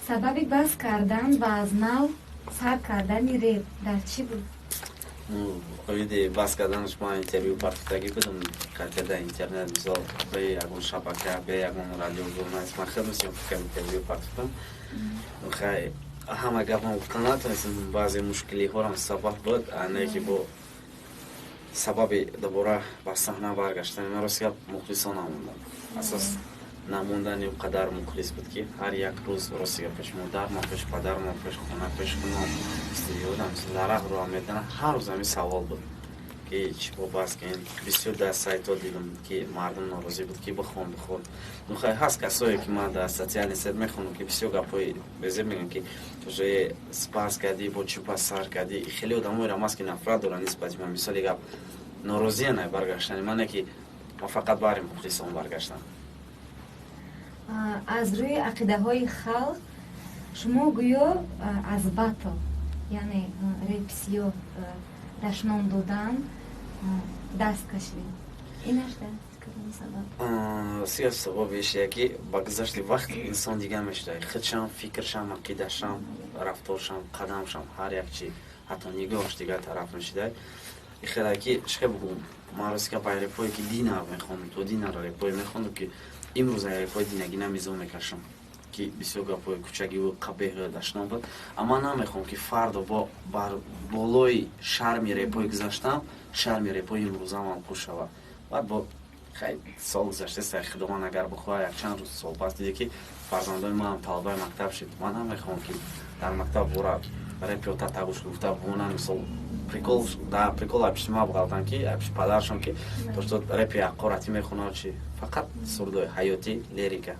Сабаби бас кардан ва аз нав сар кардани реп дар чӣ буд? Оиди бас карданаш ман интервю партофтагӣ будам қатъия интернет, мисол, бе ягон шабака, бе ягон радио, журналист, ман хеле мисёр интервю партофтам. Хай, ҳама гапам гуфта натонистам, баъзе мушкилиҳорам сабаб буд, не ки бо сабаби дубора ба саҳна баргаштани ман, рости гап, мухлисон намондам. Асос намондани он қадар мухлис буд, ки ҳар як рӯз, рости гап, пеши модармон, пеши падармон, пеши хона, пеши хунам студиодам дарақ роҳ меданам, ҳар рӯз ҳамин савол буд, ки чӣ бо бас кен. Бисёр дар сайтҳо дидам, ки мардум норозӣ буд, ки бихон, бихон. Ну хай, ҳаст касое, ки ман дар социальный сеть мехонам, ки бисёр гапҳои безеб мегӯям, ки уже бас кардӣ, бо чӣ пас сар кардӣ. Хеле одамоеро ҳаст, ки нафрат доранд нисбати ман, мисоли гап, норозиян ай баргаштани ман, ки ман фақат баҳри мухлисон баргаштам. Аз рӯи ақидаҳои халқ, шумо гӯё аз батл, яъне репсиё дашном додан, даст кашидед. Инаш кадом сабаб? Сиёс сабабиш ки ба гузашти вақт инсон дигар мешуда, худшам, фикршам, ақидашам, рафторшам, қадамшам, ҳар як чи, ҳатто нигоҳаш дигар тараф мешуда. Ихела ки чӣ бугум, ман рости гап, ай репое ки дина мехондам, то динара репое мехондам, ки имрӯз ай репои динагӣ намизо мекашам, ки бисёр гапҳои кӯчагиву қабеҳ, дашном буд. Амма намехоҳам, ки фардо бо бар болои шарми репои гузаштам шарми репои имрӯзамам пур шавад. Баъд бо хай, сол гузаштаст, Худованд агар бихоҳад, якчанд рӯз сол пас диде, ки фарзандои манам талабаи мактаб шид, ман намехоҳам, ки дар мактаб бора репи тата гӯш гуфта бумонан. Мисол, прикол да прикол апиши ма буғалтан, ки апиши падаршон, ки то что репи ҳақоратӣ мехонад, чи фақат сурудои ҳаётӣ, лирика.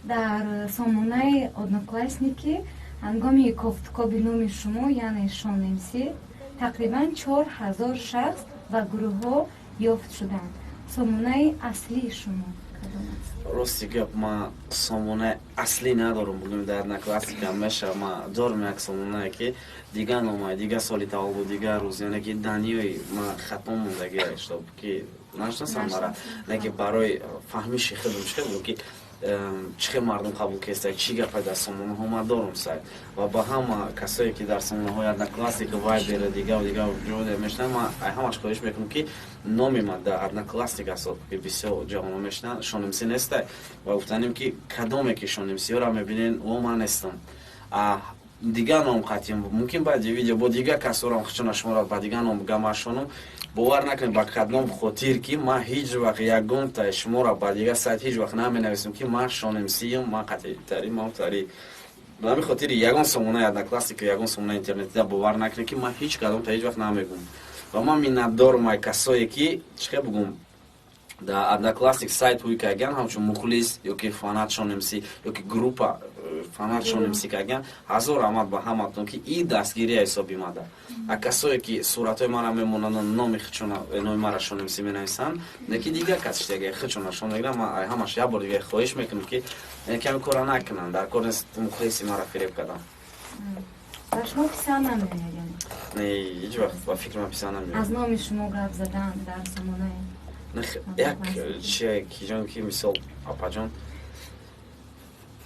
Дар сомонаи Одноклассники ҳангоми кофтукоби номи шумо, яъне Шон МС, тақрибан 4000 шахс ва гурӯҳҳо ёфт шуданд. Сомонаи аслии шумо кадом аст? Рости гап, ман сомонаи аслӣ надорам. Бугӯем, дар Одноклассника меша, ман дорам як сомонае, ки дигар нома, дигар соли таваллуд, дигар рӯз, яъне ки даниёи ман хато мондагӣ, чтоб ки нашинасам мара, не ки барои фаҳмиши худам, чӣ бугӯм, ки чӣ хел мардум қабул кеста, чӣ гапа дар сомонаҳо. Ман дорам сайт ва ба ҳама касое, ки дар сомонаҳои Одноклассника, Вайбера, дигаву дигар ҷо мешинанд, ман ҳамаш хоҳиш мекунам, ки номи ман дар Одноклассник аст, ки бисёр ҷавоно мешинанд, Шон МС нестай. Ва гуфтанем, ки кадоме ки Шон МСиёра мебинен, о ман нестам, дигар ном қатъи. Мумкин баъди видео бо дигар касорам хучона шуморо ба дигар ном гамашонам. Бовар накунед, ба кадном хотир, ки ман ҳеҷ вақт ягонта шуморо ба дигар сайт ҳеҷ вақт наменависам, ки ман Шон МСиюм, ман қатъитари, ман тари. Ба ҳамин хотири ягон сомонаи Одноклассника, ягон сомонаи интернетида бовар накунед, ки ман ҳеҷ кадомта ҳеҷ вақт намегӯм. Ва ман миннатдорам ай касое, ки, чӣ хел бугум, дар Одноклассник сайт ҳуй кардаган, ҳамчун мухлис ё ки фанат Шон МС, ё ки группа фанат Шон МС кардаган. Ҳазор раҳмат ба ҳаматон, ки и дастгирия ҳисоб имада. А касое, ки суратҳои мара мемонанд, номи худшона, номи мара Шон МС менависанд, не ки дигар кас шидаги худшона шон мегиранд, ман ҳамаш як бор дига хоҳиш мекунам, ки ками кора накунанд, дар кор нест мухлиси мара фиреб кардан. Ба шумо писанд намеояд, яъне? Не, ҳеҷ вақт ба фикри ман писанд намеояд. Аз номи шумо гап задан дар сомонаи Як чие киҷон, ки мисол, апаҷон,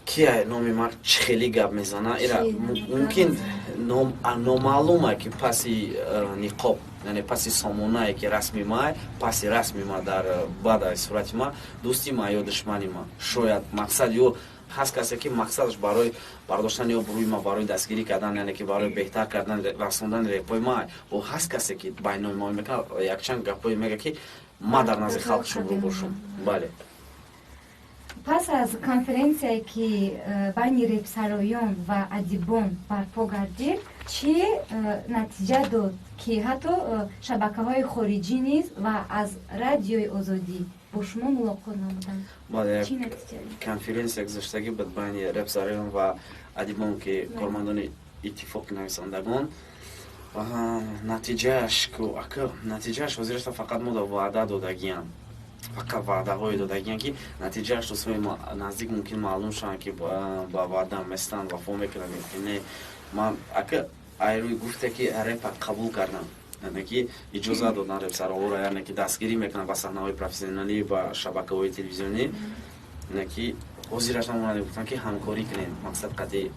ки номи ман чӣ хеле гап мезана, ира мумкин номаълума, ки паси ниқоб, яъне паси сомонае, ки расми май, паси расми ма, дар баъд аз сурати ма дӯсти ма ё душмани ма шояд мақсад ё ҳаст касе, ки мақсадаш барои бардоштани обрӯи ма, барои дастгирӣ кардан, яъне ки барои беҳтар кардан, расондани репои ма. О ҳаст касе, ки байнои мо мекунад, якчанд гапҳое мега, ки ма дар назди халқ шумрӯ бошум. Бале. Пас аз конференсияе, ки байни репсароён ва адибон барпо гардид, чӣ натиҷа дод, ки ҳатто шабакаҳои хориҷӣ низ ва аз Радиои Озодӣ бо шумо мулоқот намуданд? Бале, конференсия гузаштагӣ буд байни репсароён ва адибон, ки кормандони Иттифоқи нависандагон. Натиҷааш ака, натиҷааш ҳозирашта фақат мо ваъда додагиям, фақат ваъдаҳое додагиям, ки натиҷааш рӯзҳои наздик мумкин маълум шаванд, ки ба ваъда местанд, вафо мекунанд ё не. Ман ака, айрӯи гуфте, ки репа қабул кардам, яъне ки иҷоза додан репсароҳоро, яъне ки дастгирӣ мекунанд ба саҳнаҳои профессионалӣ, ба шабакаҳои телевизионӣ, яъне ки Ҳозираш намонанд, гуфтанд, ки ҳамкорӣ кунем, мақсад қати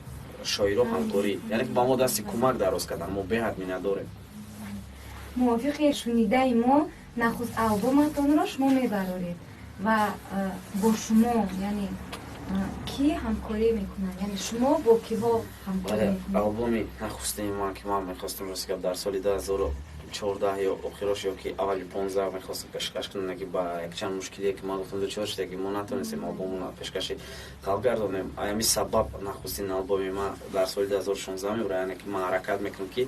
шоиро ҳамкорӣ, яъне ки ба мо дасти кӯмак дароз кардан. Мо беҳад миннатдорем. Мувофиқи шунидаи мо, нахуст албоматонро шумо мебароред ва бо шумо, яъне, кӣ ҳамкорӣ мекунад, яъне шумо бо киҳо ҳамкорӣ мекунед? Албоми нахустини ман, ки ман мехостам, рости гап, дар соли 2014 ё охирош ё ки аввали 15 мехостам пешкаш кунам, ки ба якчанд мушкилие, ки ман гуфтам, дучор шуда, ки мо натонистем албомона пешкаши халқ гардонем. Ҳамин сабаб нахустин албоми ман дар соли 2016 мебурад. Яъне ки ман ҳаракат мекунам, ки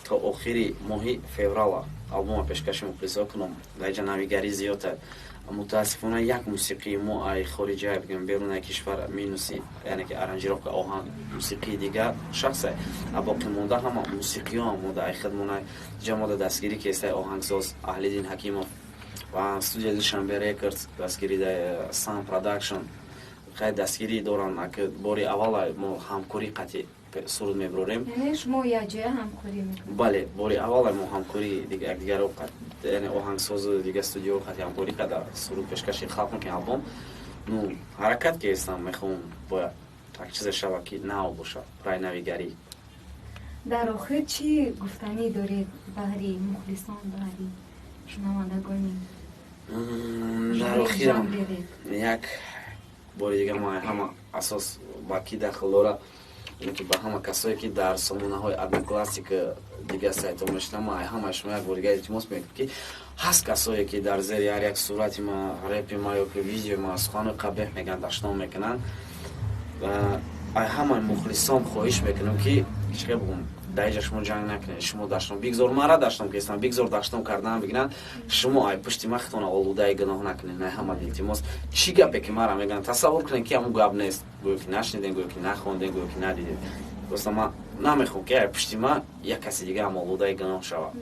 то охири моҳи феврала албома пешкаши мухлисо кунам. Дар инҷа навигарӣ зиёд. Мутаассифона, як мусиқии мо ай хориҷа, бигем, берунаи кишвар, минуси, яъне ки аранжировка, оҳанг, мусиқии дигар шахсе, а боқимонда ҳама мусиқиҳо омода ай хидмона. Ҷа мода дастгирӣ кестай оҳангсоз Аҳлиддин Ҳакимов ва студияи Душанбе Рекордс, дастгирӣ Сан Продакшн, хай, дастгирӣ доранд. Бори аввала мо ҳамкорӣ қатъи суруд мебурорем. Яъне шумо якҷоя ҳамкорӣ мекунед? Бале, бори аввала мо ҳамкорӣ якдигаро, яъне оҳангсозу дигар студияҳо қатъи ҳамкорӣ карда, суруд пешкаши халқ мекунем. Албом, ну, ҳаракат ки ҳестам, мехоҳам, бояд як чизе шавад, ки нав бошад, рай навигарӣ. Дар охир чӣ гуфтанӣ доред баҳри мухлисон, баҳри шунавандагони? Дар охирам як бори дигар ма ҳама асос ба ки дахл дора, ки ба ҳама касое, ки дар сомонаҳои Одноклассник, дигар сайтҳо мешинам, ма ҳамаи шумо як бори дигар илтимос мекунам, ки ҳаст касое, ки дар зери ҳар як сурати ма, репи ма ё ки видеои ма суханои қабеҳ мегӯянд, дашном мекунанд. Ай ҳамаи мухлисон хоҳиш мекунам, ки чӣ бигӯм, дар иҷа шумо ҷанг накунед. Шумо дашном бигзор, мара дашном кестам, бигзор дашном кардан бигиранд, шумо ай пушти ма хитона олудаи гуноҳ накунед. Най ҳама илтимос, чӣ гапе ки мара мегӯянд, тасаввур кунед, ки ҳамун гап нест, гӯё ки нашнидем, гӯё ки нахондем, гӯё ки надидем. Просто ман намехоҳам, ки ай пушти ма як каси дигаам олудаи гуноҳ шавад,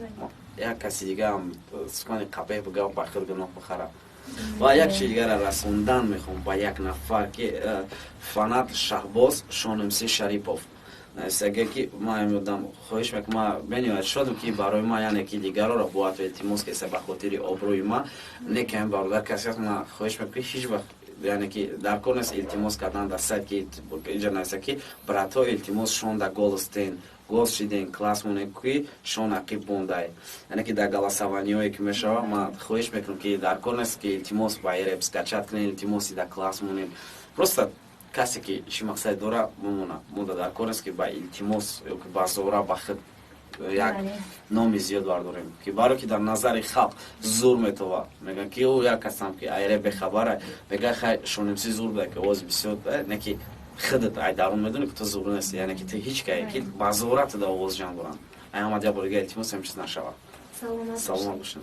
як каси дигаам сухани қабеҳ бига, ба худ гуноҳ бихарад. Ва як чизи дигара расондан мехоҳам ба як нафар, ки фанат Шаҳбоз Шонмси Шарипов нависага, ки ман ёдам, хоҳиш мекунам, ман бениҳоят шодам, ки барои ман, яъне ки дигарро бояд илтимос кеса ба хотири обрӯи ма. Не ки ҳамин бародар касе аст. Ман хоҳиш мекунам, ки ҳеҷ вақт, яъне ки дар кор нест илтимос кардан. Дар сайт ки иҷа нависа, ки братҳо, илтимос, шонда голос тен, голос шиден, класс монем, ки шон ақиб мондай, яъне ки дар голосование ҳое ки мешава. Ман хоҳиш мекунам, ки дар кор нест, ки илтимос ба реп скачать кунем, илтимоси дар класс монем. Просто касе ки чӣ мақсаде дора, бимона. Монда дар кор нест, ки ба илтимос ё ки ба зора ба худ як номи зиёд бардорем, ки баро ки дар назари халқ зур метова. Мегӯянд, ки ӯ як касам, ки айре бехабара, мегӯяд, хай, Шонимси зур буда, ки овози бисёр, не ки худат ай дарун медонӣ, ки ту зур нести, яъне ки ту ҳеҷ кае, ки ба зора туда овоз ҷамъ доранд. Ай ҳама як бори дига илтимос, ҳам чиз нашавад. Саломат бошед.